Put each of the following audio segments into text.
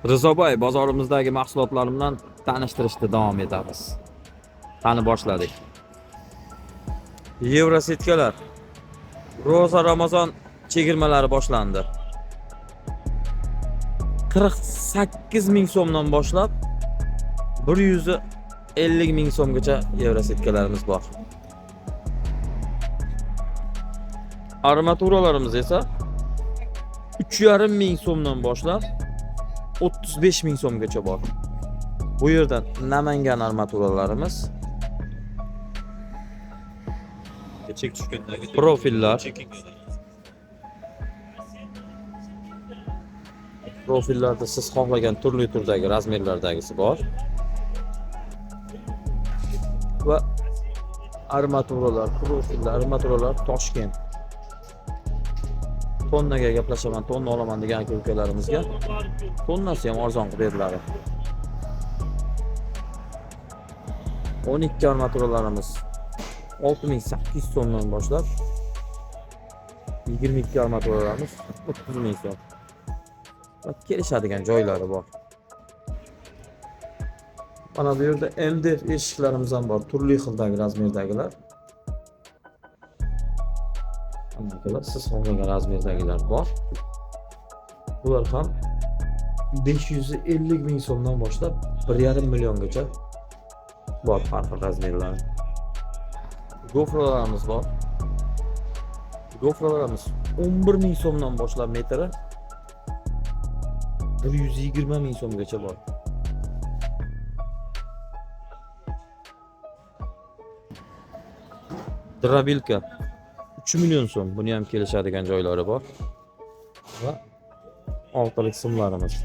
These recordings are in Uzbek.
Rizoboy bozorimizdagi mahsulotlar bilan tanishtirishda davom etamiz. Qani boshladik. Yevrosetkalar. Ro'za Ramazon chegirmalari boshlandi. 48 ming so'mdan boshlab 150 ming so'mgacha yevrosetkalarimiz bor. Armaturalarimiz esa 3,5 ming so'mdan boshlab 35 ming so'mgacha bor. Bu yerdan Namangan armaturalarimiz, Chek tushgandagi profillar, chekingan. Profillarda siz xohlagan turli turdagi razmerlardagisi bor. Va armaturalar, profillar, armaturalar Toshkent. Tonnaga gaplashaman, tonna olaman degan aka ukalarimizga tonnasi ham arzon qilib beriladi. 12 armaturalarimiz 6800 so'mdan boshlab 22 armaturalarimiz 30 ming so'm. Va kelishadigan joylari bor. Mana bu yerda MDF eshiklarimiz ham bor, turli xildagi razmerdagilar. Mana akalar, siz xohlagan razmerdagilar bor. Bular ham 550 ming so'mdan boshlab 1,5 milliongacha bor har xil razmerlari. Gofralarimiz bor. Gofralarimiz 11 ming so'mdan boshlab metri 120 ming so'mgacha bor. Drabilka 3 million so'm. Buni ham kelishadigan joylari bor. Va oltilik simlarimiz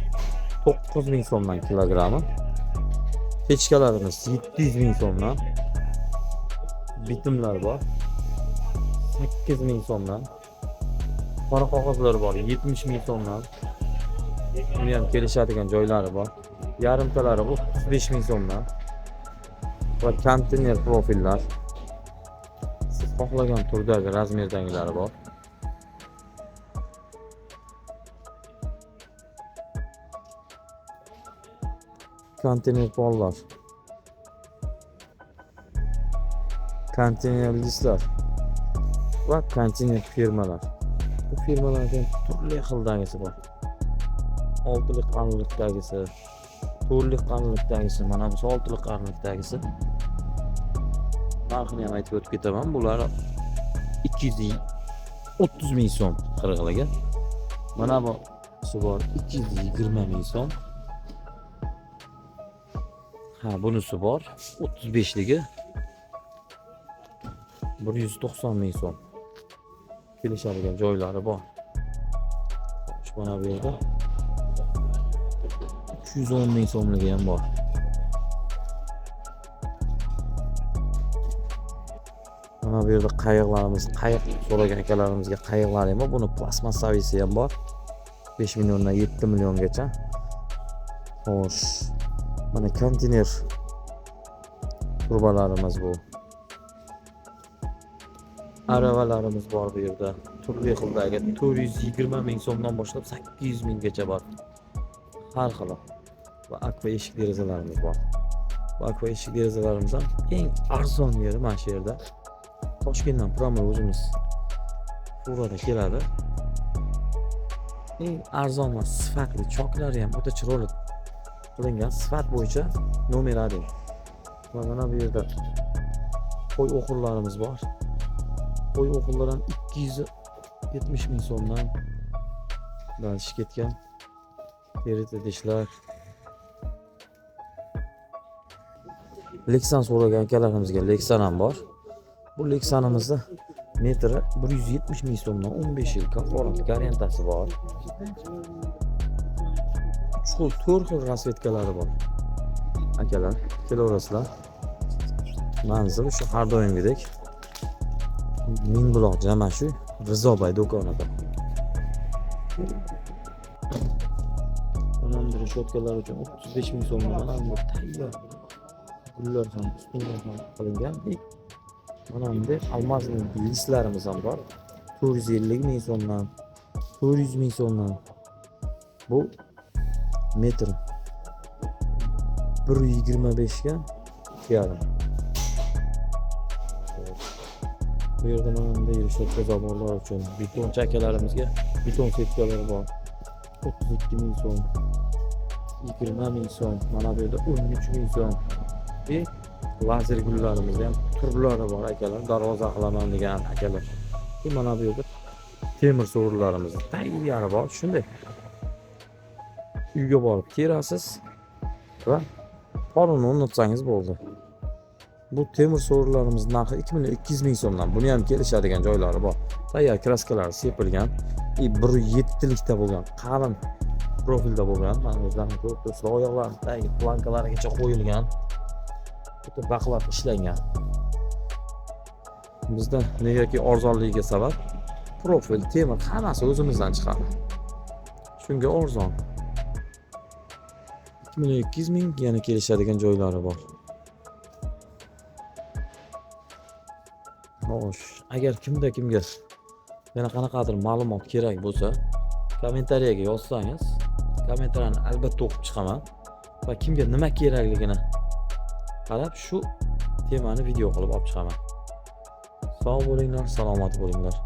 9 ming so'mdan kilogrammi. Pechkalarimiz 700 ming so'mdan. Bitimlar bor. 8 ming so'mdan. Qora qog'ozlar bor 70 ming so'mdan. Buni ham kelishadigan joylari bor. Yarimtalari 35 ming so'mdan. Va konteyner profillar. Siz xohlagan turdagi razmerdagilari bor. Konteyner pollar. Konteyner listlar va konteyner firmalar. Bu firmalarda ham turli xildagisi bor. Oltilik qalinlikdagisi, to'rtlik qalinlikdagisi, mana bu oltilik qalinlikdagisi. Narxini ham aytib o'tib ketaman. Bular 230 ming so'm qirqligi. Mana bu bor 220 ming so'm. Ha, bunisi bor 35ligi 190 ming so'm. Kelishadigan joylari bor. Xo'sh, mana bu yerda 310 ming so'mligi ham bor. Mana bu yerda qayiqlarimiz, qayiq so'ragan akalarimizga qayiqlar ham bor. Buni plastmassavisi ham bor. 5 milliondan 7 milliongacha. Xo'sh, mana konteyner turbalarimiz bu. Aravalarimiz bor bu yerda. Turli xildagi 420 ming so'mdan boshlab 800 minggacha bor. Har xili. Va akva eshik derazalarimiz bor. Bu akva eshik derazalarimiz ham eng arzon yeri mana shu yerda. Toshkentdan promo o'zimiz furada keladi. Eng arzon va sifatli choklari ham o'ta chiroyli qilingan, sifat bo'yicha nomer 1. Va mana bu yerda qo'y o'g'illarimiz bor. Qo'y o'g'illar ham 270 ming so'mdan dalish ketgan. Teri idishlar. Lexan so'ragan akalarimizga Lexan ham bor. Bu Lexanimizda metri 170 ming so'mdan 15 yil kafolat garantiyasi bor. 3 xil, 4 xil rasvetkalari bor. Akalar, kelaverasizlar. Manzil shu har doimgidek Mingbuloq Jamashu Rizoboy do'konida. Mana bu reshotkalar uchun 35 ming so'mdan mana bu tayyor. Gullar ham, ustunlar ham qilingan. Mana bunday almazning listlarimiz ham bor. 450 ming so'mdan, 400 ming so'mdan. Bu Metr 1.25 ga 2,5. Bu yerda mana bunday решетка забор lar uchun betonchi akalarimizga beton setkalari bor. 32 ming so'm, 20 ming so'm, mana bu yerda 13 ming so'm. И lazer gullarimizni ham turlari bor akalar, darvoza qilaman degan akalar. И mana bu yerda temir so'rilarimiz tayyori bor. Shunday uyga borib terasiz va polini o'rnatsangiz bo'ldi. Bu temir so'rilarimiz narxi 2 million 200 ming so'mdan. Buni ham kelishadigan joylari bor. Tayyor kraskalar sepilgan. И 1.7likda bo'lgan, qalin profilda bo'lgan. Mana o'zlaring ko'rib turibsizlar, oyoqlari tagi plankalarigacha qo'yilgan. Juda baquvvat ishlangan. Bizda negaki arzonligiga sabab profil, temir hammasi o'zimizdan chiqadi. Shunga arzon. 2 million 200 ming, yana kelishadigan joylari bor. Xo'sh, agar kimda kimga yana qanaqadir ma'lumot kerak bo'lsa, kommentariyaga yozsangiz, kommentariyani albatta o'qib chiqaman va kimga nima kerakligini qarab shu temani video qilib olib chiqaman. Sog' bo'linglar, salomat bo'linglar.